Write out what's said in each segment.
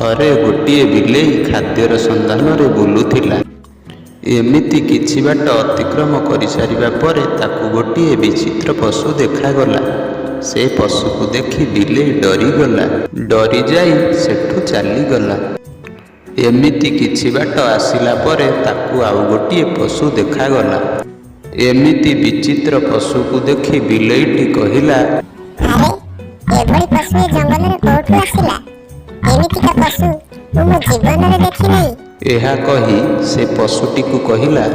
ଥରେ ଗୋଟିଏ ବିଲେଇ ଖାଦ୍ୟର ସନ୍ଧାନରେ ବୁଲୁଥିଲା। ଏମିତି କିଛି ବାଟ ଅତିକ୍ରମ କରିସାରିବା ପରେ ତାକୁ ଗୋଟିଏ ବିଚିତ୍ର ପଶୁ ଦେଖାଗଲା। ସେ ପଶୁକୁ ଦେଖି ବିଲେଇ ଡରିଗଲା। ଡରିଯାଇ ସେଠୁ ଚାଲିଗଲା। ଏମିତି କିଛି ବାଟ ଆସିଲା ପରେ ତାକୁ ଆଉ ଗୋଟିଏ ପଶୁ ଦେଖାଗଲା। ଏମିତି ବିଚିତ୍ର ପଶୁକୁ ଦେଖି ବିଲେଇଟି କହିଲା, ଆରେ, ଏଭଳି ପଶୁ ଏ ଜଙ୍ଗଲରେ କୋଉଠୁ ଆସିଲା? ଏମିତିକା ପଶୁ ମୁଁ ମୋ ଜୀବନରେ ଦେଖିନାହିଁ। ଏହା କହି ସେ ପଶୁଟିକୁ କହିଲା,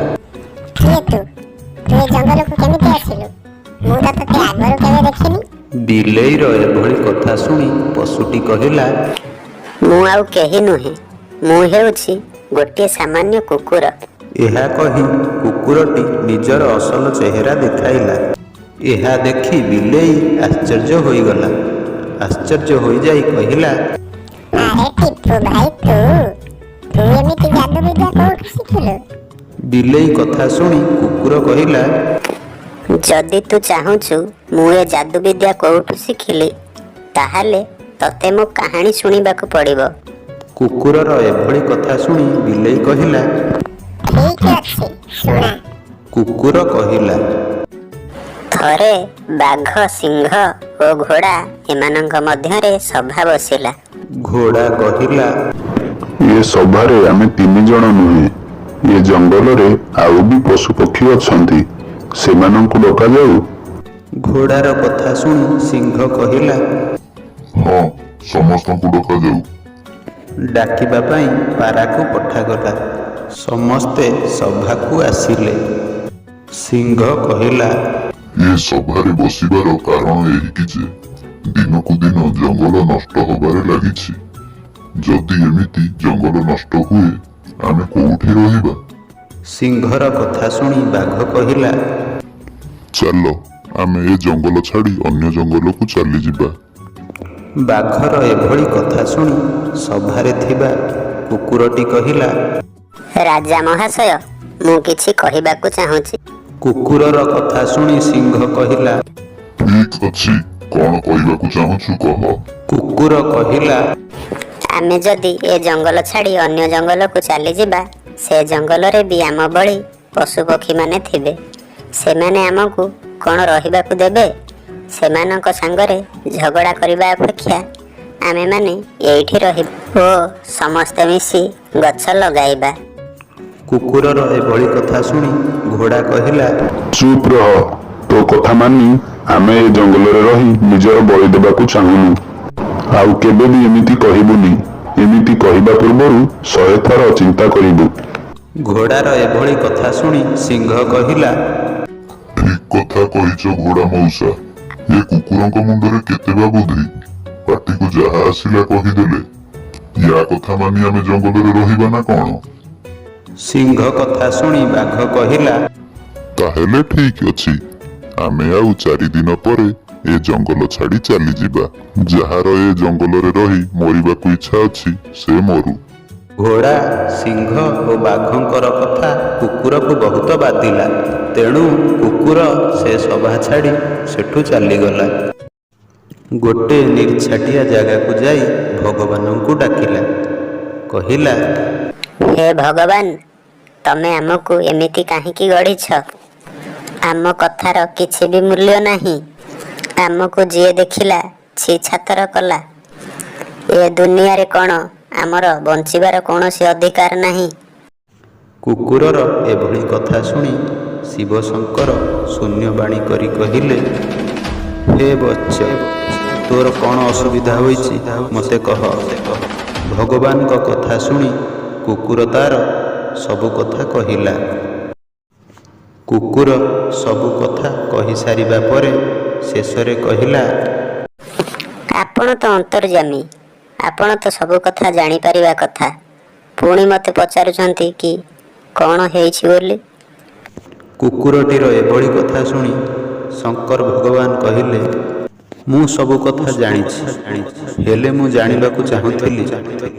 କିଏ ତୁ? ତୁ ଏ ଜଙ୍ଗଲକୁ କେମିତି ଆସିଲୁ? ମୁଁ ତ ତତେ ଆଗରୁ କେବେ ଦେଖିନି। ବିଲେଇର ଏଭଳି କଥା ଶୁଣି ପଶୁଟି କହିଲା, ମୁଁ ଆଉ କେହି ନୁହେଁ, ମୁଁ ହେଉଛି ଗୋଟିଏ ସାମାନ୍ୟ କୁକୁର। ଏହା କହି କୁକୁରଟି ନିଜର ଅସଲ ଚେହେରା ଦେଖାଇଲା। ଏହା ଦେଖି ବିଲେଇ ଆଶ୍ଚର୍ଯ୍ୟ ହୋଇଗଲା। ଆଶ୍ଚର୍ଯ୍ୟ ହୋଇଯାଇ କହିଲା, ଆରେ ଟିପୁ ଭାଇ, ତୁ ତୁ ଏମିତି ଯାଦୁ ବିଦ୍ୟା କୋଉଠୁ ଶିଖିଲୁ? ବିଲେଇ କଥା ଶୁଣି କୁକୁର କହିଲା, ଯଦି ତୁ ଚାହୁଁଛୁ ମୁଁ ଏ ଯାଦୁବିଦ୍ୟା କୋଉଠୁ ଶିଖିଲି, ତାହେଲେ ତତେ ମୋ କାହାଣୀ ଶୁଣିବାକୁ ପଡ଼ିବ। କୁକୁରର ଏଭଳି କଥା ଶୁଣି ବିଲେଇ କହିଲା, ଠିକ ଅଛି, ଶୁଣା। କୁକୁର କହିଲା, ଥରେ ବାଘ, ସିଂହ ଓ ଘୋଡ଼ା ଏମାନଙ୍କ ମଧ୍ୟରେ ସଭା ବସିଲା। ଘୋଡ଼ା କହିଲା, ଏ ସଭାରେ ଆମେ ତିନି ଜଣ ନୁହେଁ, ଏ ଜଙ୍ଗଲରେ ଆଉ ବି ପଶୁପକ୍ଷୀ ଅଛନ୍ତି। ସେମାନଙ୍କୁ ଡକାଯାଉ। ଘୋଡ଼ାର କଥା ଶୁଣି ସିଂହ କହିଲା, ହଁ, ସମସ୍ତଙ୍କୁ ଡକାଯାଉ। ଡାକିବା ପାଇଁ ପାରାକୁ ପଠାଗଲା। ସମସ୍ତେ ସଭାକୁ ଆସିଲେ। ସିଂହ କହିଲା, ଏ ସଭାରେ ବସିବାର କାରଣ ଏହିକି ଯେ ଦିନକୁ ଦିନ ଜଙ୍ଗଲ ନଷ୍ଟ ହବାରେ ଲାଗିଛି। ଯଦି ଏମିତି ଜଙ୍ଗଲ ନଷ୍ଟ ହୁଏ, ଆମେ କୋଉଠି ରହିବା? ସିଂହର କଥା ଶୁଣି ବାଘ କହିଲା, ଚାଲ, ଆମେ ଏ ଜଙ୍ଗଲ ଛାଡ଼ି ଅନ୍ୟ ଜଙ୍ଗଲକୁ ଚାଲିଯିବା। ବାଘର ଏଭଳି କଥା ଶୁଣି ସଭାରେ ଥିବା କୁକୁରଟି କହିଲା, ରାଜା ମହାଶୟ, ମୁଁ କିଛି କହିବାକୁ ଚାହୁଁଛି। କୁକୁରର କଥା ଶୁଣି ସିଂହ କହିଲା, ଠିକ ଅଛି, କଣ କହିବାକୁ ଚାହୁଁଛୁ କହ। କୁକୁର କହିଲା, ଆମେ ଯଦି ଏ ଜଙ୍ଗଲ ଛାଡ଼ି ଅନ୍ୟ ଜଙ୍ଗଲକୁ ଚାଲିଯିବା, ସେ ଜଙ୍ଗଲରେ ବି ଆମ ଭଳି ପଶୁପକ୍ଷୀମାନେ ଥିବେ। ସେମାନେ ଆମକୁ କ'ଣ ରହିବାକୁ ଦେବେ? ସେମାନଙ୍କ ସାଙ୍ଗରେ ଝଗଡ଼ା କରିବା ଅପେକ୍ଷା ଆମେମାନେ ଏଇଠି ରହିବା ଓ ସମସ୍ତେ ମିଶି ଗଛ ଲଗାଇବା। କୁକୁରର ଏଭଳି କଥା ଶୁଣି ଘୋଡ଼ା କହିଲା, ଚୁପ୍ ରହ। ତୋ କଥା ମାନି ଆମେ ଏ ଜଙ୍ଗଲରେ ରହି ନିଜର ବଳି ଦେବାକୁ ଚାହୁଁନୁ। ଆଉ କେବେ ବି ଏମିତି କହିବୁନି। ଏମିତି କହିବା ପୂର୍ବରୁ 100 ଥର ଚିନ୍ତା କରିବୁ। ଘୋଡ଼ାର ଏଭଳି କଥା ଶୁଣି ସିଂହ କହିଲା, ଠିକ କଥା କହିଛ ଘୋଡ଼ା ମଉସା। ଏ କୁକୁରଙ୍କ ମୁଣ୍ଡରେ କେତେ ବା ବୁଦ୍ଧି! ପାଟିକୁ ଯାହା ଆସିଲା କହିଦେଲେ। ୟା କଥା ମାନି ଆମେ ଜଙ୍ଗଲରେ ରହିବା ନା କଣ? ସିଂହ କଥା ଶୁଣି ବାଘ କହିଲା, ତାହେଲେ ଠିକ ଅଛି, ଆମେ ଆଉ 4 ଦିନ ପରେ ଏ ଜଙ୍ଗଲ ଛାଡ଼ି ଚାଲିଯିବା। ଯାହାର ଏ ଜଙ୍ଗଲରେ ରହି ମରିବାକୁ ଇଚ୍ଛା ଅଛି, ସେ ମରୁ। ଘୋଡ଼ା, ସିଂହ ଓ ବାଘଙ୍କର କଥା କୁକୁରକୁ ବହୁତ ବାଧିଲା। ତେଣୁ କୁକୁର ସେ ସଭା ଛାଡ଼ି ସେଠୁ ଚାଲିଗଲା। ଗୋଟେ ନିଛାଟିଆ ଜାଗାକୁ ଯାଇ ଭଗବାନଙ୍କୁ ଡାକିଲା। କହିଲା, ହେ ଭଗବାନ, ତମେ ଆମକୁ ଏମିତି କାହିଁକି ଗଢ଼ିଛ? ଆମ କଥାର କିଛି ବି ମୂଲ୍ୟ ନାହିଁ। ଆମକୁ ଯିଏ ଦେଖିଲା ଛି ଛାକର କଲା। ଏ ଦୁନିଆରେ କ'ଣ ଆମର ବଞ୍ଚିବାର କୌଣସି ଅଧିକାର ନାହିଁ? କୁକୁରର ଏଭଳି କଥା ଶୁଣି ଶିବଶଙ୍କର ଶୂନ୍ୟବାଣୀ କରି କହିଲେ, ହେ ବତ୍ସ, ତୋର କ'ଣ ଅସୁବିଧା ହୋଇଛି ମୋତେ କହ। ଭଗବାନଙ୍କ କଥା ଶୁଣି କୁକୁର ତାର ସବୁ କଥା କହିଲା। କୁକୁର ସବୁ କଥା କହିସାରିବା ପରେ ଶେଷରେ କହିଲା, ଆପଣ ତ ଅନ୍ତର୍ଯ୍ୟାମୀ। ଆପଣ ତ ସବୁ କଥା ଜାଣିପାରିବା କଥା। ପୁଣି ମୋତେ ପଚାରୁଛନ୍ତି କି କ'ଣ ହେଇଛି ବୋଲି। କୁକୁରଟିର ଏଭଳି କଥା ଶୁଣି ଶଙ୍କର ଭଗବାନ କହିଲେ, ମୁଁ ସବୁ କଥା ଜାଣିଛି। ହେଲେ ମୁଁ ଜାଣିବାକୁ ଚାହୁଁଥିଲି,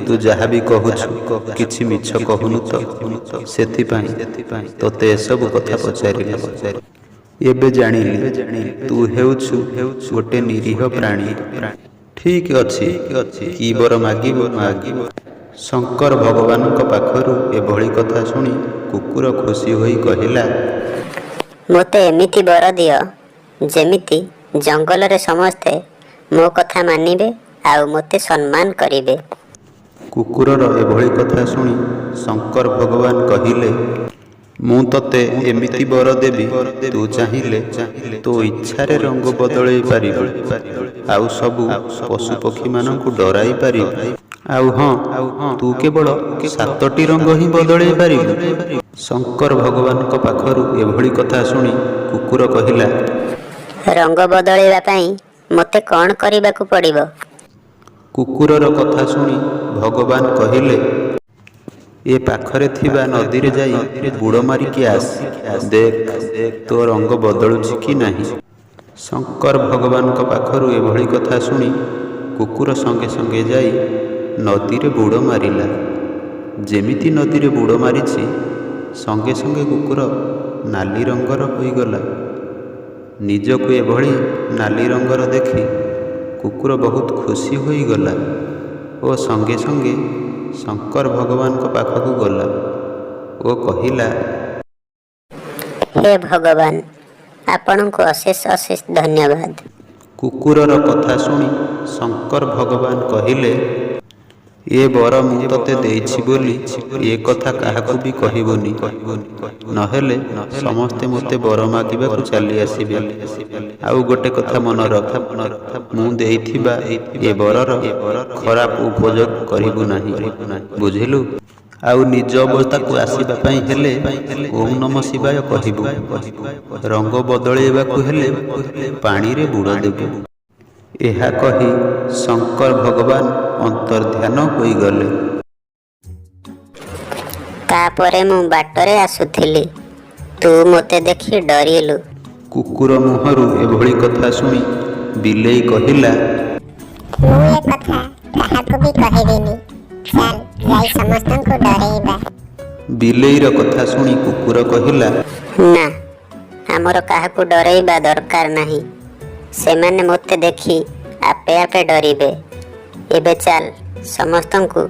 ତୁ ଯାହା ବି କହୁଛୁ କିଛି ମିଛ କହୁନୁ ତ? ସେଥିପାଇଁ ତୋତେ ଏସବୁ କଥା ପଚାରିଲି। ଏବେ ଜାଣିଲି, ତୁ ହେଉଛୁ ଗୋଟେ ନିରୀହ ପ୍ରାଣୀ। ଠିକ୍ ଅଛି, କି ବର ମାଗିବୁ ମାଗ। ଶଙ୍କର ଭଗବାନଙ୍କ ପାଖରୁ ଏଭଳି କଥା ଶୁଣି କୁକୁର ଖୁସି ହୋଇ କହିଲା, ମୋତେ ଏମିତି ବର ଦିଅ, ଯେମିତି ଜଙ୍ଗଲରେ ସମସ୍ତେ ମୋ କଥା ମାନିବେ ଆଉ ମୋତେ ସମ୍ମାନ କରିବେ। କୁକୁରର ଏଭଳି କଥା ଶୁଣି ଶଙ୍କର ଭଗବାନ କହିଲେ, ମୁଁ ତୋତେ ଏମିତି ବର ଦେବି, ତୁ ଚାହିଁଲେ ତୋ ଇଚ୍ଛାରେ ରଙ୍ଗ ବଦଳେଇ ପାରିବୁ, ଆଉ ସବୁ ପଶୁପକ୍ଷୀମାନଙ୍କୁ ଡରାଇ ପାରିବୁ। ଆଉ ହଁ, ତୁ କେବଳ ସାତଟି ରଙ୍ଗ ହିଁ ବଦଳେଇ ପାରିବୁ। ଶଙ୍କର ଭଗବାନଙ୍କ ପାଖରୁ ଏଭଳି କଥା ଶୁଣି କୁକୁର କହିଲା, ରଙ୍ଗ ବଦଳେଇବା ପାଇଁ ମୋତେ କ'ଣ କରିବାକୁ ପଡ଼ିବ? କୁକୁରର କଥା ଶୁଣି ଭଗବାନ କହିଲେ, ଏ ପାଖରେ ଥିବା ନଦୀରେ ଯାଇ ବୁଡ଼ ମାରିକି ଆସ, ଦେଖ ତୋ ରଙ୍ଗ ବଦଳୁଛି କି ନାହିଁ। ଶଙ୍କର ଭଗବାନଙ୍କ ପାଖରୁ ଏଭଳି କଥା ଶୁଣି କୁକୁର ସଙ୍ଗେ ସଙ୍ଗେ ଯାଇ ନଦୀରେ ବୁଡ଼ ମାରିଲା। ଯେମିତି ନଦୀରେ ବୁଡ଼ ମାରିଛି, ସଙ୍ଗେ ସଙ୍ଗେ କୁକୁର ନାଲି ରଙ୍ଗର ହୋଇଗଲା। ନିଜକୁ ଏଭଳି ନାଲି ରଙ୍ଗର ଦେଖି କୁକୁର ବହୁତ ଖୁସି ହୋଇଗଲା ଓ ସଙ୍ଗେ ସଙ୍ଗେ ଶଙ୍କର ଭଗବାନଙ୍କ ପାଖକୁ ଗଲା ଓ କହିଲା, ହେ ଭଗବାନ, ଆପଣଙ୍କୁ ଅଶେଷ ଅଶେଷ ଧନ୍ୟବାଦ। କୁକୁରର କଥା ଶୁଣି ଶଙ୍କର ଭଗବାନ କହିଲେ, ଏ ବର ମୁଁ ତୋତେ ଦେଇଛି ବୋଲି ଏ କଥା କାହାକୁ ବି କହିବୁନି, ନହେଲେ ସମସ୍ତେ ମୋତେ ବର ମାଗିବାକୁ ଚାଲି ଆସିବେ। ଆଉ ଗୋଟେ କଥା ମନେ ରଖ, ମୁଁ ଦେଇଥିବା ଏ ବରର ଖରାପ ଉପଯୋଗ କରିବୁ ନାହିଁ, ବୁଝିଲୁ? ଆଉ ନିଜ ଅବସ୍ଥାକୁ ଆସିବା ପାଇଁ ହେଲେ ଓଁ ନମଃ ଶିବାୟ କହିବୁ। ରଙ୍ଗ ବଦଳେଇବାକୁ ହେଲେ ପାଣିରେ ବୁଡ଼ ଦେବୁ। ଏହା କହି ଶଙ୍କର ଭଗବାନ ଅନ୍ତର୍ଧ୍ୟାନ ହୋଇଗଲେ। ତାପରେ ମୁଁ ବାଟରେ ଆସୁଥିଲି, ତୁ ମୋତେ ଦେଖି ଡରିଲୁ। କୁକୁର ମୁହଁରୁ ଏଭଳି କଥା ଶୁଣି ବିଲେଇ କହିଲା, ମୁଁ ଏ କଥା କାହାକୁ ବି କହିବିନି। ଚାଲ ଯାଇ ସମସ୍ତଙ୍କୁ ଡରେଇବା। ବିଲେଇର କଥା ଶୁଣି କୁକୁର କହିଲା, ନା, ଆମର କାହାକୁ ଡରେଇବା ଦରକାର ନାହିଁ। ସେମାନେ ମୋତେ ଦେଖି ଆପେ ଆପେ ଡରିବେ। ଏବେ ଚାଲ, ସମସ୍ତଙ୍କୁ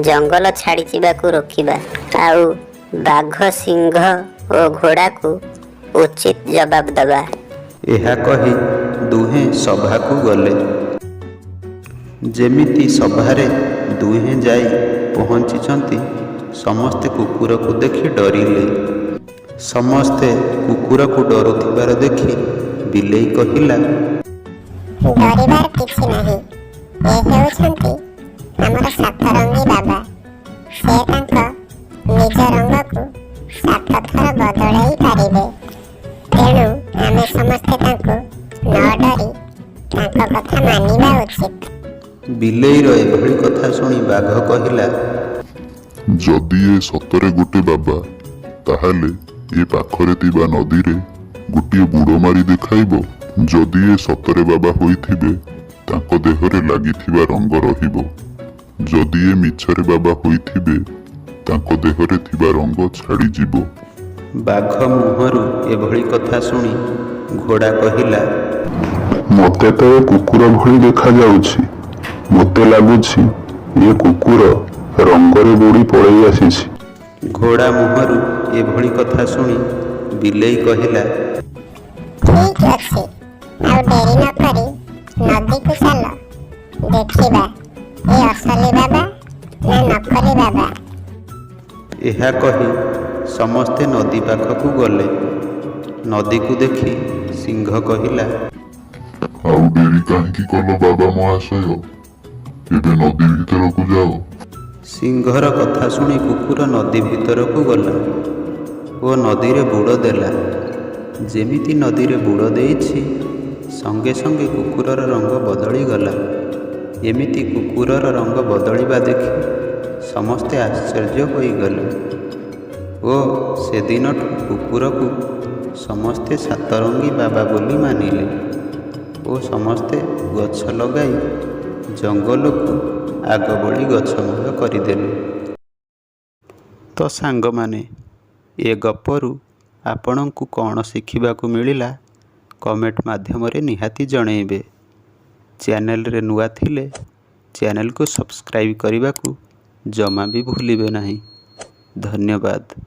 ଜଙ୍ଗଲ ଛାଡ଼ି ଯିବାକୁ ରୋକିବା, ଆଉ ବାଘ, ସିଂହ ଓ ଘୋଡ଼ାକୁ ଉଚିତ ଜବାବ ଦେବା। ଏହା କହି ଦୁହେଁ ସଭାକୁ ଗଲେ। ଯେମିତି ସଭାରେ ଦୁହେଁ ଯାଇ ପହଞ୍ଚିଛନ୍ତି, ସମସ୍ତେ କୁକୁରକୁ ଦେଖି ଡରିଲେ। ସମସ୍ତେ କୁକୁରକୁ ଡରୁଥିବାର ଦେଖି ବିଲେଇ କହିଲା, ଡରିବାର କିଛି ନାହିଁ। ଏ ହେଉଛନ୍ତି ଆମର ସାତରଙ୍ଗୀ ବାବା। ସେ ତାଙ୍କ ନିଜ ରଙ୍ଗକୁ ସାତ ଥର ବଦଳେଇ ପାରିବେ। ତେଣୁ ଆମେ ସମସ୍ତେ ତାଙ୍କୁ ନ ଡରି ତାଙ୍କ କଥା ମାନିବା ଉଚିତ। ବିଲେଇର ଏଭଳି କଥା ଶୁଣି ବାଘ କହିଲା, ଯଦି ଏ ସତରେ ଗୋଟେ ବାବା, ତାହେଲେ ଏ ପାଖରେ ଥିବା ନଦୀରେ ଗୋଟିଏ ବୁଡ଼ ମାରି ଦେଖାଇବ। ଯଦି ଏ ସତରେ ବାବା ହୋଇଥିବେ, ତାଙ୍କ ଦେହରେ ଲାଗିଥିବା ରଙ୍ଗ ରହିବ। ଯଦି ଏ ମିଛରେ ବାବା ହୋଇଥିବେ, ତାଙ୍କ ଦେହରେ ଥିବା ରଙ୍ଗ ଛାଡ଼ିଯିବ। ବାଘ ମୁହଁରୁ ଏଭଳି କଥା ଶୁଣି ଘୋଡ଼ା କହିଲା, ମୋତେ ତ ଏ କୁକୁର ଭଳି ଦେଖାଯାଉଛି। ମୋତେ ଲାଗୁଛି ଏ କୁକୁର ରଙ୍ଗରେ ବୁଡ଼ି ପଳେଇ ଆସିଛି। ଘୋଡ଼ା ମୁହଁରୁ ଏଭଳି କଥା ଶୁଣି ବିଲେଇ କହିଲା, ଠିକ୍ ଅଛି, ଆଉ ଡେରି ନ କରି ନଦୀକୁ ଚାଲ, ଦେଖିବା ଏ ଅସଲି ବାବା ନା ନକଲି ବାବା। ଏହା କହି ସମସ୍ତେ ନଦୀ ପାଖକୁ ଗଲେ। ନଦୀକୁ ଦେଖି ସିଂହ କହିଲା, ଆଉ ଡେରି କାହିଁକି କଲ ବାବା ମହାଶୟ? ଏବେ ନଦୀ ଭିତରକୁ ଯାଅ। ସିଂହର କଥା ଶୁଣି କୁକୁର ନଦୀ ଭିତରକୁ ଗଲା ଓ ନଦୀରେ ବୁଡ଼ ଦେଲା। ଯେମିତି ନଦୀରେ ବୁଡ଼ ଦେଇଛି, ସଙ୍ଗେ ସଙ୍ଗେ କୁକୁରର ରଙ୍ଗ ବଦଳିଗଲା। ଏମିତି କୁକୁରର ରଙ୍ଗ ବଦଳିବା ଦେଖି ସମସ୍ତେ ଆଶ୍ଚର୍ଯ୍ୟ ହୋଇଗଲେ ଓ ସେଦିନଠୁ କୁକୁରକୁ ସମସ୍ତେ ସାତରଙ୍ଗୀ ବାବା ବୋଲି ମାନିଲେ ଓ ସମସ୍ତେ ଗଛ ଲଗାଇ ଜଙ୍ଗଲକୁ ଆଗ ଭଳି ଗଛମୟ କରିଦେଲେ। ତ ସାଙ୍ଗମାନେ, ଏ ଗପରୁ ଆପଣଙ୍କୁ କ'ଣ ଶିଖିବାକୁ ମିଳିଲା, କମେଣ୍ଟ ମାଧ୍ୟମରେ ନିହାତି ଜଣେଇବେ। ଚ୍ୟାନେଲରେ ନୂଆ ଥିଲେ ଚ୍ୟାନେଲକୁ ସବସ୍କ୍ରାଇବ୍ କରିବାକୁ ଜମା ବି ଭୁଲିବେ ନାହିଁ। ଧନ୍ୟବାଦ।